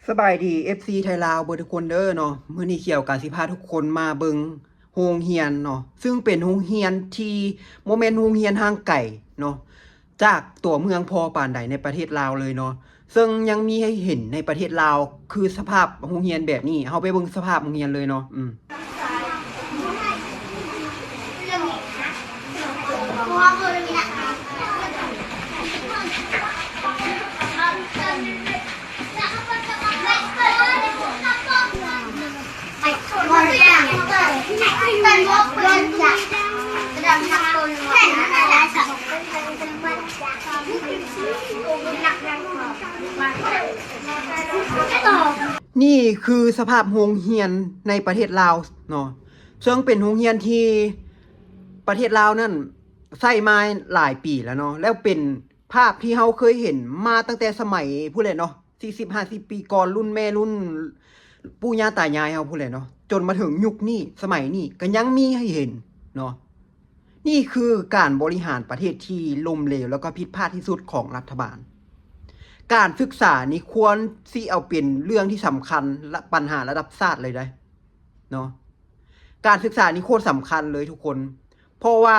ສະບາຍດີ ເອັຟຊີ ໄທລາວເບິດທຸກຄົນເດີເນາະ. ມື້ນີ້ກ່ຽວກະຊິພາທຸກຄົນມາເບິ່ງໂຮງຮຽນເນາະ, ຊຶ່ງເປັນໂຮງຮຽນທີ່ບໍ່ແມ່ນໂຮງຮຽນຫ່າງໄກເນາະ ຈາກຕົວເມືອງພໍປານໃດໃນປະເທດລາວເລີຍເນາະ, ເຊິ່ງຍັງມີໃຫ້ເຫັນໃນປະເທດລາວ ຄືສະພາບໂຮງຮຽນແບບນີ້. ເຮົາໄປເບິ່ງສະພາບໂຮງຮຽນເລີຍເນາະ. ອືມ. ນີ້ຄືສະພາບໂຮງຮຽນໃນປະເທດລາວເນາະ, ເຊິ່ງເປັນໂຮງຮຽນທີ່ປະເທດລາວນັ້ນໃຊ້ມາຫຼາຍປີແລ້ວເນາະ, ແລ້ວເປັນພາບທີ່ເຮົາເຄີຍເຫັນມາຕັ້ງແຕ່ສະໄໝພຸ້ນແຫຼະເນາະ, ສີ່ສິບ ຫ້າສິບປີກ່ອນ ລຸ້ນແມ່ລຸ້ນປູ່ຍ່າຕາຍາຍເຮົາພຸ້ນແຫຼະເນາະ, ຈົນມາເຖິງຍຸກນີ້ ສະໄໝນີ້ ກໍຍັງມີໃຫ້ເຫັນເນາະ. ນີ້ຄືການບໍລິຫານປະເທດທີ່ລົ້ມເຫຼວ ແລ້ວກໍຜິດພາດທີ່ສຸດຂອງລັດຖະບານ. ການສຶກສານີ້ຄວນຊິເອົາເປັນເລື່ອງທີ່ສຳຄັນ ລະ ປັນຫາລະດັບຊາດເລີຍເດ້ເນາະ. ການສຶກສານີ້ໂຄດສຳຄັນເລີຍທຸກຄົນ, ເພາະວ່າ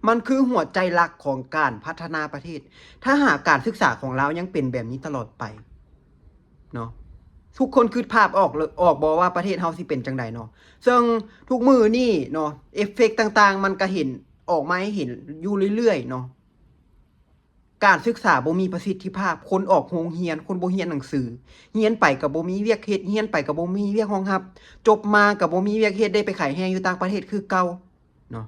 ມັນຄືຫົວໃຈຫຼັກຂອງການພັດທະນາປະເທດ. ຖ້າຫາກການສຶກສາຂອງລາວຍັງເປັນແບບນີ້ຕະຫຼອດໄປ ເນາະ, ທຸກຄົນຄິດພາບອອກເລີ ອອກບໍ່ວ່າປະເທດເຮົາຊິເປັນຈັ່ງໃດເນາະ? ເຊິ່ງທຸກມື້ນີ້ເນາະ ເອຟເຟັກຕ່າງໆ ມັນກະເຫັນ ອອກມາໃຫ້ເຫັນຢູ່ເລື້ອຍໆເນາະ. ການສຶກສາບໍ່ມີປະສິດທິພາບ, ຄົນອອກໂຮງຮຽນ ຄົນບໍ່ຮຽນໜັງສື, ຮຽນໄປກະບໍ່ມີວຽກເຮັດ, ຮຽນໄປກະບໍ່ມີວຽກຮອງຮັບ, ຈົບມາກະບໍ່ມີວຽກເຮັດ, ໄດ້ໄປຂາຍແຮງຢູ່ຕ່າງປະເທດຄືເກົ່າເນາະ.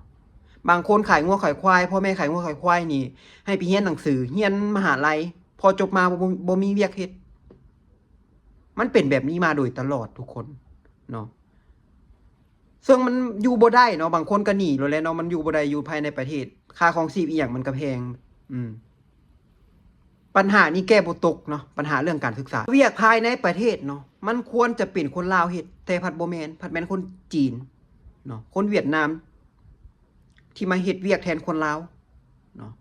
ບາງຄົນຂາຍງົວຂາຍຄວາຍ, ພໍ່ແມ່ຂາຍງົວຂາຍຄວາຍນີ້ ໃຫ້ໄປຮຽນໜັງສື, ຮຽນມະຫາໄລ, ພໍຈົບມາບໍ່ ບໍ່ມີວຽກເຮັດ. ມັນເປັນແບບນີ້ມາໂດຍຕະຫຼອດທຸກຄົນເນາະ, ເຊິ່ງມັນຢູ່ບໍ່ໄດ້ເນາະ, ບາງຄົນກໍໜີໂລດແຫຼະເນາະ, ມັນຢູ່ບໍ່ໄດ້ຢູ່ພາຍໃນປະເທດ, ຄ່າຄອງຊີບອີ່ຫຍັງມັນກໍແພງ. ອືມ ປັນຫານີ້ແກ້ບໍ່ຕົກເນາະ, ປັນຫາເລື່ອງການສຶກສາ. ວຽກພາຍໃນປະເທດເນາະ ມັນຄວນຈະເປັນຄົນລາວເຮັດ, ແຕ່ພັດບໍ່ແມ່ນ, ພັດແມ່ນຄົນຈີນເນາະ, ຄົນຫວຽດນາມ ທີ່ມາເຮັດວຽກແທນຄົນລາວເນາະ.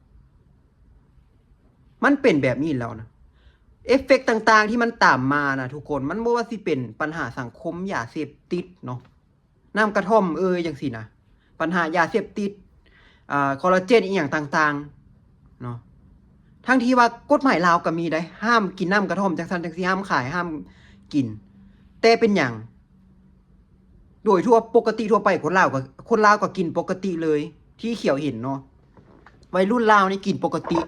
ມັນເປັນແບບນີ້ແລ້ວນະ, ເອຟເຟັກຕ່າງໆທີ່ມັນຕາມມານະທຸກຄົນ, ມັນບໍ່ວ່າຊິເປັນປັນຫາສັງຄົມ, ຢາເສບຕິດເນາະ, ນ້ຳກະທ່ອມເອີຍ ຈັ່ງຊີ້ນະ, ປັນຫາຢາເສບຕິດ, ອາ ຄໍລາເຈນອີ່ຫຍັງຕ່າງໆເນາະ. ທັງທີ່ວ່າກົດໝາຍລາວກໍມີໄດ໋, ຫ້າມກິນນ້ຳກະທ່ອມ ຈັ່ງຊັ້ນຈັ່ງຊີ້, ຫ້າມຂາຍ ຫ້າມກິນ, ແຕ່ເປັນຫຍັງ ໂດຍທົ່ວ ປົກກະຕິທົ່ວໄປ ຄົນລາວກໍ ຄົນລາວກໍກິນປົກກະຕິເລີຍ, ທີ່ຂຽວເຫັນເນາະ, ໄວລຸ້ນລາວນີ້ກິນປົກກະຕິ.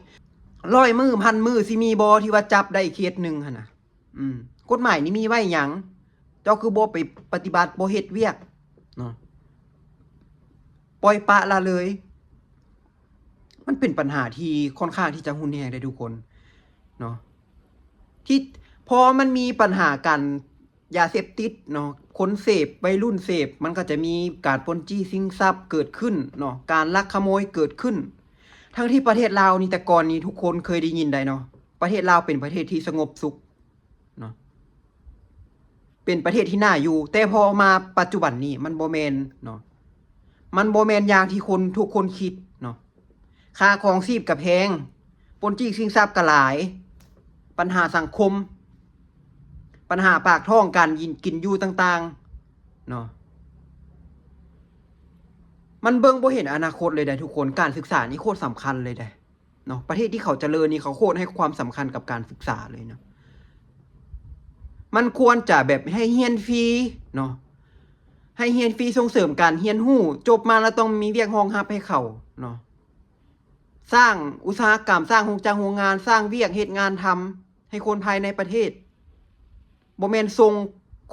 ຮ້ອຍມື້ ພັນມື້ ຊິມີບໍ່ທີ່ວ່າຈັບໄດ້ເຄສໜຶ່ງຫັ້ນນະ? ອືມ ກົດໝາຍນີ້ມີໄວ້ຫຍັງ? ເຈົ້າຄືບໍ່ໄປປະຕິບັດ, ບໍ່ເຮັດວຽກເນາະ, ປ່ອຍປະລະເລີຍ. ມັນເປັນປັນຫາທີ່ຄ່ອນຂ້າງທີ່ຈະຮຸນແຮງເດ້ທຸກຄົນເນາະ, ທີ່ ພໍມັນມີປັນຫາການ ຢາເສບຕິດເນາະ, ຄົນເສບ ໄວລຸ້ນເສບ, ມັນກໍຈະມີການປຸ້ນຈີ້ຊິງຊັບເກີດຂຶ້ນເນາະ, ການລັກຂະໂມຍເກີດຂຶ້ນ. ທັງທີ່ປະເທດລາວນີ້ ແຕ່ກ່ອນນີ້ທຸກຄົນເຄີຍໄດ້ຍິນໄດ໋ເນາະ, ປະເທດລາວເປັນປະເທດທີ່ສະຫງົບສຸກເນາະ, ເປັນປະເທດທີ່ໜ້າຢູ່. ແຕ່ພໍມາປັດຈຸບັນນີ້ ມັນບໍ່ແມ່ນເນາະ, ມັນບໍ່ແມ່ນຢ່າງທີ່ຄົນ ທຸກຄົນຄິດເນາະ. ຄ່າຄອງຊີບກໍແພງ, ປຸ້ນຈີ້ຊິງຊັບກໍຫຼາຍ, ບັນຫາສັງຄົມ, ບັນຫາປາກທ້ອງ, ການກິນຢູ່ຕ່າງໆເນາະ, ມັນເບິ່ງບໍ່ເຫັນອະນາຄົດເລີຍເດ້ທຸກຄົນ. ການສຶກສານີ້ໂຄດສຳຄັນເລີຍເດ້ເນາະ, ປະເທດທີ່ເຂົາຈະເລີນນີ້ ເຂົາໂຄດໃຫ້ຄວາມສຳຄັນກັບການສຶກສາເລີຍເນາະ. ມັນຄວນຈະແບບໃຫ້ຮຽນຟຣີເນາະ, ໃຫ້ຮຽນຟຣີ ສົ່ງເສີມການຮຽນຮູ້, ຈົບມາແລ້ວຕ້ອງມີວຽກຮອງຮັບໃຫ້ເຂົາເນາະ. ສ້າງອຸດສາຫະກຳ, ສ້າງໂຮງຈັກໂຮງງານ, ສ້າງວຽກເຮັດງານທຳໃຫ້ຄົນພາຍໃນປະເທດ, ບໍ່ແມ່ນສົ່ງ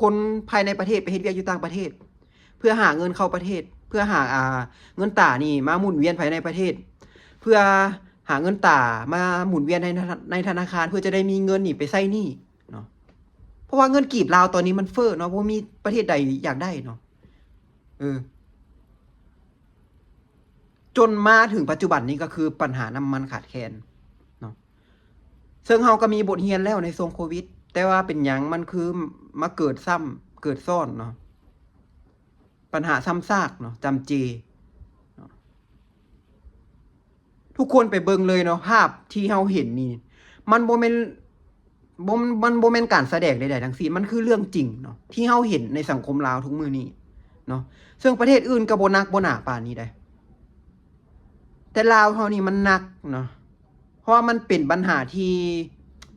ຄົນພາຍໃນປະເທດໄປເຮັດວຽກຢູ່ຕ່າງປະເທດ ເພື່ອຫາເງິນເຂົ້າປະເທດ, ເພື່ອຫາ ອ່າ ເງິນຕານີ້ມາໝູນວຽນພາຍໃນປະເທດ, ເພື່ອຫາເງິນຕາມາໝູນວຽນໃນ ໃນທະນາຄານ ເພື່ອຈະໄດ້ມີເງິນນີ້ໄປໃຊ້ໜີ້ເນາະ. ເພາະວ່າເງິນກີບລາວຕອນນີ້ມັນເຟີ້ເນາະ, ບໍ່ມີປະເທດໃດຢາກໄດ້ເນາະ. ເອີ ຈົນມາເຖິງປັດຈຸບັນນີ້ກໍຄືປັນຫານ້ຳມັນຂາດແຄນເນາະ, ເຊິ່ງເຮົາກໍມີບົດຮຽນແລ້ວໃນຊ່ວງໂຄວິດ, ແຕ່ວ່າເປັນຫຍັງມັນຄືມາເກີດຊ້ຳເກີດຊ້ອນເນາະ, ປັນຫາຊ້ຳຊາກເນາະ, ຈຳເຈເນາະ. ທຸກຄົນໄປເບິ່ງເລີຍເນາະ, ພາບທີ່ເຮົາເຫັນນີ້ ມັນບໍ່ແມ່ນ ບໍ່ ມັນບໍ່ແມ່ນການສະແດງໃດໆທັງສິ້ນ, ມັນຄືເລື່ອງຈິງເນາະ ທີ່ເຮົາເຫັນໃນສັງຄົມລາວທຸກມື້ນີ້ເນາະ. ເຊິ່ງປະເທດອື່ນກໍບໍ່ໜັກບໍ່ໜາປານນີ້ໃດ, ແຕ່ລາວເຮົານີ້ມັນໜັກເນາະ. ເພາະວ່າມັນເປັນບັນຫາທີ່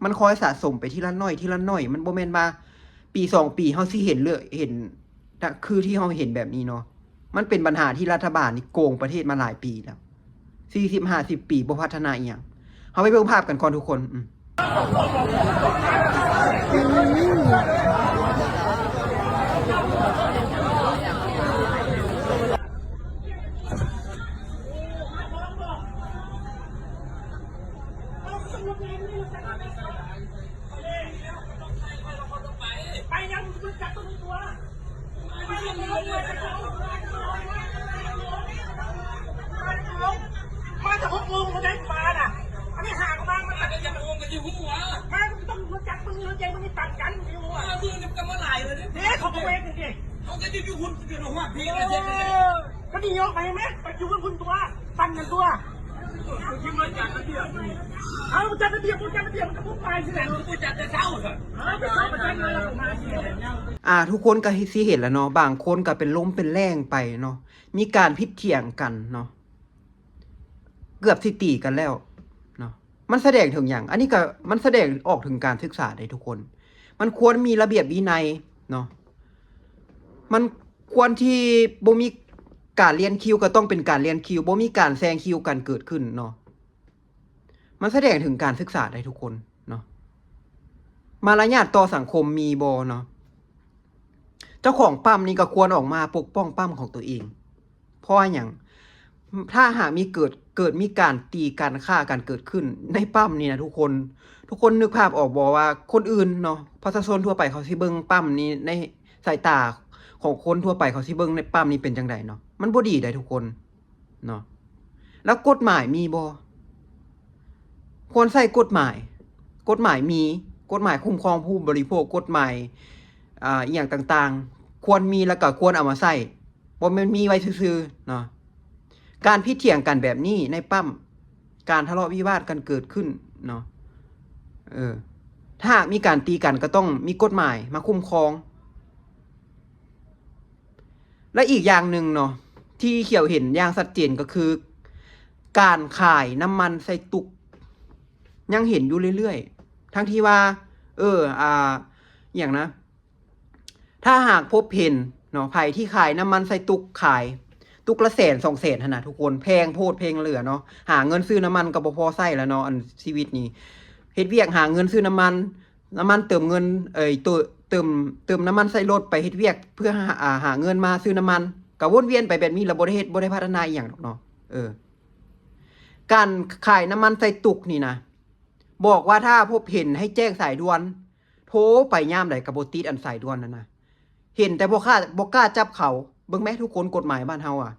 ມັນຄອຍສະສົມໄປທີລະໜ້ອຍ ທີລະໜ້ອຍ, ມັນບໍ່ແມ່ນວ່າປີສອງປີເຮົາຊິເຫັນເລີຍ ເຫັນນະ ຄືທີ່ເຮົາເຫັນແບບນີ້ເນາະ. ມັນເປັນບັນຫາທີ່ລັດຖະບານນີ້ໂກງປະເທດມາຫຼາຍປີແລ້ວ, ສີ່ສິບ ຫ້າສິບປີບໍ່ພັດທະນາອີ່ຫຍັງ. ເຮົາໄປເບິ່ງພາບກັນກ່ອນທຸກຄົນ. ອືມ ມາແຕ່ຫົກໂມງ ບໍ່ໄດ້ມານະ. ອັນນີ້ຫາກໍມາ ມັນຈະຫົກໂມງກໍຊິຮູ້ຫວາ? ມາກໍຕ້ອງຮູ້ຈັກ ມຶງເຂົ້າໃຈ ມຶງນີ້ປັນກັນ ຊິຮູ້ຫວາ? ເອີ ມື້ນີ້ກໍມາຫຼາຍເລີຍເດ້ ເດ້ ເຂົາກໍເວກນີ້ເດ້. ເຮົາກໍຢູ່ພຸ້ນ ຢູ່ຮອດພີ້ກໍເຮັດເດ້. ເອີ ກໍນີ້ຍົກໄປແມ່ ໄປຢູ່ພຸ້ນຕົວະ ປັນກັນຕົວະ. ເຮົາຈັດລະບຽບ ບໍ່ຈັດລະບຽບ ມັນກໍບໍ່ໄປຊິແຫຼະ. ເຮົາຈັດແຕ່ເຊົ້າ ເອີ ໄປເຊົ້າໄປຈັດມາແລ້ວກໍມາຊິແຫຼະ. ອ່າ ທຸກຄົນກໍຊິເຫັນແລ້ວເນາະ, ບາງຄົນກໍເປັນລົມເປັນແລ້ງໄປເນາະ, ມີການຜິດຖຽງກັນເນາະ, ເກືອບຊິຕີກັນແລ້ວເນາະ. ມັນສະແດງເຖິງຫຍັງ? ອັນນີ້ກໍມັນສະແດງອອກເຖິງການສຶກສາເດ້ທຸກຄົນ. ມັນຄວນມີລະບຽບວິໄນເນາະ, ມັນຄວນທີ່ບໍ່ມີການລຽນຄິວ ກໍຕ້ອງເປັນການລຽນຄິວ, ບໍ່ມີການແຊງຄິວກັນເກີດຂຶ້ນເນາະ. ມັນສະແດງເຖິງການສຶກສາໄດ້ທຸກຄົນເນາະ. ມາລະຍາດຕໍ່ສັງຄົມມີບໍ່ເນາະ? ເຈົ້າຂອງປ້ຳນີ້ກໍຄວນອອກມາປົກປ້ອງປ້ຳຂອງຕົວເອງ. ເພາະວ່າຫຍັງ? ຖ້າຫາກມີເກີດ ເກີດມີການຕີກັນ ຂ້າກັນເກີດຂຶ້ນໃນປ້ຳນີ້ນະທຸກຄົນ, ທຸກຄົນນຶກພາບອອກບໍ່ວ່າຄົນອື່ນເນາະ, ປະຊາຊົນທົ່ວໄປເຂົາຊິເບິ່ງປ້ຳນີ້ ໃນສາຍຕາຂອງຄົນທົ່ວໄປເຂົາຊິເບິ່ງໃນປ້ຳນີ້ເປັນຈັ່ງໃດເນາະ? ມັນບໍ່ດີໃດທຸກຄົນ. ເນາະ ແລ້ວກົດໝາຍມີບໍ່? ຄວນໃຊ້ກົດໝາຍ, ກົດໝາຍມີ, ກົດໝາຍຄຸ້ມຄອງຜູ້ບໍລິໂພກ, ກົດໝາຍ ອ່າ ອີ່ຫຍັງຕ່າງໆ ຄວນມີ ແລ້ວກໍຄວນເອົາມາໃຊ້, ບໍ່ແມ່ນມີໄວ້ຊື່ໆເນາະ. ການຜິດຖຽງກັນແບບນີ້ໃນປ້ຳ, ການທະເລາະວິວາດກັນເກີດຂຶ້ນເນາະ, ເອີ ຖ້າຫາກມີການຕີກັນ ກໍຕ້ອງມີກົດໝາຍມາຄຸ້ມຄອງ. ແລະ ອີກຢ່າງໜຶ່ງເນາະ ທີ່ຂ້ອຍເຫັນຢ່າງຊັດເຈນກໍຄື ການຂາຍນ້ຳມັນໃສ່ຕຸກ ຍັງເຫັນຢູ່ເລື້ອຍໆ ທັງທີ່ວ່າ ເອີ ອ່າ ອີ່ຫຍັງນະ ຖ້າຫາກພົບເຫັນເນາະ ໃຜທີ່ຂາຍນ້ຳມັນໃສ່ຕຸກ ຂາຍຕຸກລະແສນສອງແສນຫັ້ນນະທຸກຄົນ, ແພງໂພດແພງເຫຼືອເນາະ, ຫາເງິນຊື້ນ້ຳມັນກໍບໍ່ພໍໃຊ້ແລ້ວເນາະ. ອັນຊີວິດນີ້ ເຮັດວຽກຫາເງິນຊື້ນ້ຳມັນ ນ້ຳມັນເຕີມເງິນ ເອີຍ ໂຕ ເຕີມ ເຕີມນ້ຳມັນໃສ່ລົດ ໄປເຮັດວຽກເພື່ອຫາ ຫາເງິນມາຊື້ນ້ຳມັນ, ກະວົນວຽນໄປແບບນີ້ ລະບໍ່ໄດ້ເຮັດ ບໍ່ໄດ້ພັດທະນາອີ່ຫຍັງດອກເນາະ. ເອີ ການຂາຍນ້ຳມັນໃສ່ຕຸກນີ້ນະ ບອກວ່າຖ້າພົບເຫັນໃຫ້ແຈ້ງສາຍດ່ວນ, ໂທໄປຍາມໃດກະບໍ່ຕິດ ອັນສາຍດ່ວນນັ້ນນະ, ເຫັນແຕ່ບໍ່ກ້າ ບໍ່ກ້າຈັບເຂົາ. ເບິ່ງແມະທຸກຄົນ, ກົດໝາຍບ້ານເຮົາອະ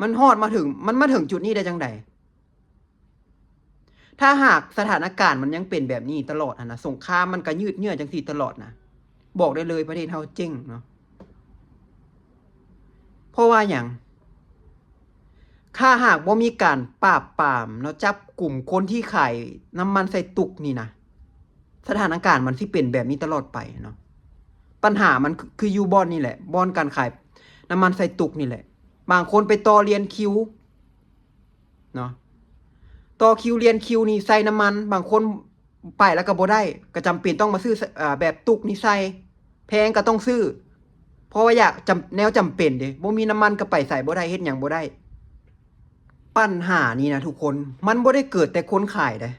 ມັນຮອດມາເຖິງ ມັນມາເຖິງຈຸດນີ້ໄດ້ຈັ່ງໃດ? ຖ້າຫາກສະຖານະການມັນຍັງເປັນແບບນີ້ຕະຫຼອດຫັ້ນນະ, ສົງຄາມມັນກະຍືດເຍື້ອຈັ່ງຊີ້ຕະຫຼອດນະ, ບອກໄດ້ເລີຍ ປະເທດເຮົາເຈັງເນາະ. ເພາະວ່າຫຍັງ? ຖ້າຫາກບໍ່ມີການປາບປາມເນາະ, ຈັບກຸມຄົນທີ່ຂາຍນ້ຳມັນໃສ່ຕຸກນີ້ນະ, ສະຖານະການມັນຊິເປັນແບບນີ້ຕະຫຼອດໄປເນາະ. ບັນຫາມັນຄື ຄືຢູ່ບ່ອນນີ້ແຫຼະ, ບ່ອນການຂາຍນ້ຳມັນໃສ່ຕຸກນີ້ແຫຼະ. ບາງຄົນໄປຕໍ່ລຽນຄິວ ເນາະ, ຕໍ່ຄິວລຽນຄິວນີ້ໃສ່ນ້ຳມັນ, ບາງຄົນໄປແລ້ວກໍບໍ່ໄດ້ ກໍຈຳເປັນຕ້ອງມາຊື້ ເອີ ແບບຕຸກນີ້ໃສ່, ແພງກໍຕ້ອງຊື້ ເພາະວ່າຢາກ ຈຳ ແນວຈຳເປັນເດ້, ບໍ່ມີນ້ຳມັນກໍໄປໃສບໍ່ໄດ້ ເຮັດຫຍັງບໍ່ໄດ້. ບັນຫານີ້ນະທຸກຄົນ ມັນບໍ່ໄດ້ເກີດແຕ່ຄົນຂາຍເດ້,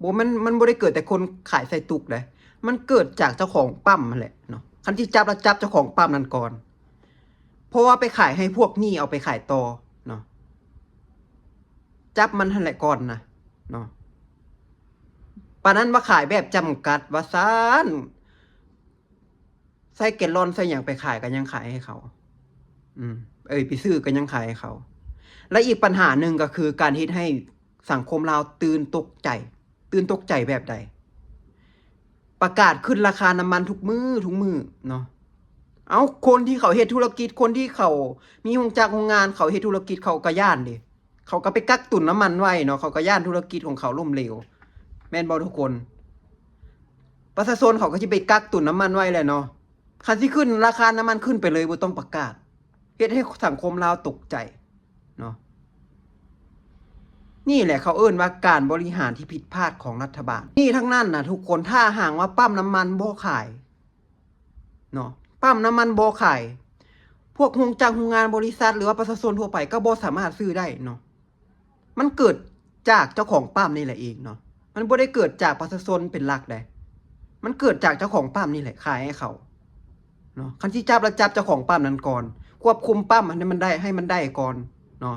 ບໍ່ ມັນ ມັນບໍ່ໄດ້ເກີດແຕ່ຄົນຂາຍໃສ່ຕຸກເດ້, ມັນເກີດຈາກເຈົ້າຂອງປ້ຳຫັ້ນແຫຼະເນາະ. ຄັນຊິຈັບລະຈັບເຈົ້າຂອງປ້ຳນັ້ນກ່ອນ, ເພາະວ່າໄປຂາຍໃຫ້ພວກນີ້ເອົາໄປຂາຍຕໍ່ເນາະ. ຈັບມັນຫັ້ນແຫຼະກ່ອນນະເນາະ. ປານນັ້ນວ່າຂາຍແບບຈຳກັດວ່າຊັ້ນ, ໃສ່ແກນລອນໃສ່ຫຍັງໄປຂາຍກໍຍັງຂາຍໃຫ້ເຂົາ, ອືມ ເອີຍ ໄປຊື້ກໍຍັງຂາຍໃຫ້ເຂົາ. ແລະ ອີກບັນຫາໜຶ່ງກໍຄືການເຮັດໃຫ້ສັງຄົມລາວຕື່ນຕົກໃຈ. ຕື່ນຕົກໃຈແບບໃດ? ປະກາດຂຶ້ນລາຄານ້ຳມັນທຸກມື້ ທຸກມື້ເນາະ. ເອົ້າ ຄົນທີ່ເຂົາເຮັດທຸລະກິດ, ຄົນທີ່ເຂົາມີໂຮງຈັກໂຮງງານ, ເຂົາເຮັດທຸລະກິດ ເຂົາກໍຢ້ານເດ້, ເຂົາກໍໄປກັກຕຸນນ້ຳມັນໄວ້ເນາະ, ເຂົາກໍຢ້ານທຸລະກິດຂອງເຂົາລົ້ມເຫຼວ ແມ່ນບໍ່ທຸກຄົນ? ປະຊາຊົນເຂົາກໍຊິໄປກັກຕຸນນ້ຳມັນໄວ້ແຫຼະເນາະ. ຄັນຊິຂຶ້ນລາຄານ້ຳມັນ ຂຶ້ນໄປເລີຍ ບໍ່ຕ້ອງປະກາດ ເຮັດໃຫ້ສັງຄົມລາວຕົກໃຈເນາະ. ນີ້ແຫຼະເຂົາເອີ້ນວ່າການບໍລິຫານທີ່ຜິດພາດຂອງລັດຖະບານ. ນີ້ທັງນັ້ນນະທຸກຄົນ ຖ້າຫາກວ່າປ້ຳນ້ຳມັນບໍ່ຂາຍເນາະ ປ້ຳນ້ຳມັນບໍ່ຂາຍ ພວກໂຮງຈັກໂຮງງານບໍລິສັດ ຫຼືວ່າປະຊາຊົນທົ່ວໄປກໍບໍ່ສາມາດຊື້ໄດ້ເນາະ. ມັນເກີດຈາກເຈົ້າຂອງປ້ຳນີ້ແຫຼະເອງເນາະ. ມັນບໍ່ໄດ້ເກີດຈາກປະຊາຊົນເປັນຫຼັກໃດ ມັນເກີດຈາກເຈົ້າຂອງປ້ຳນີ້ແຫຼະ ຂາຍໃຫ້ເຂົາເນາະ. ຄັນຊິຈັບລະຈັບເຈົ້າຂອງປ້ຳນັ້ນກ່ອນ ຄວບຄຸມປ້ຳໃຫ້ມັນໄດ້ ໃຫ້ມັນໄດ້ກ່ອນເນາະ.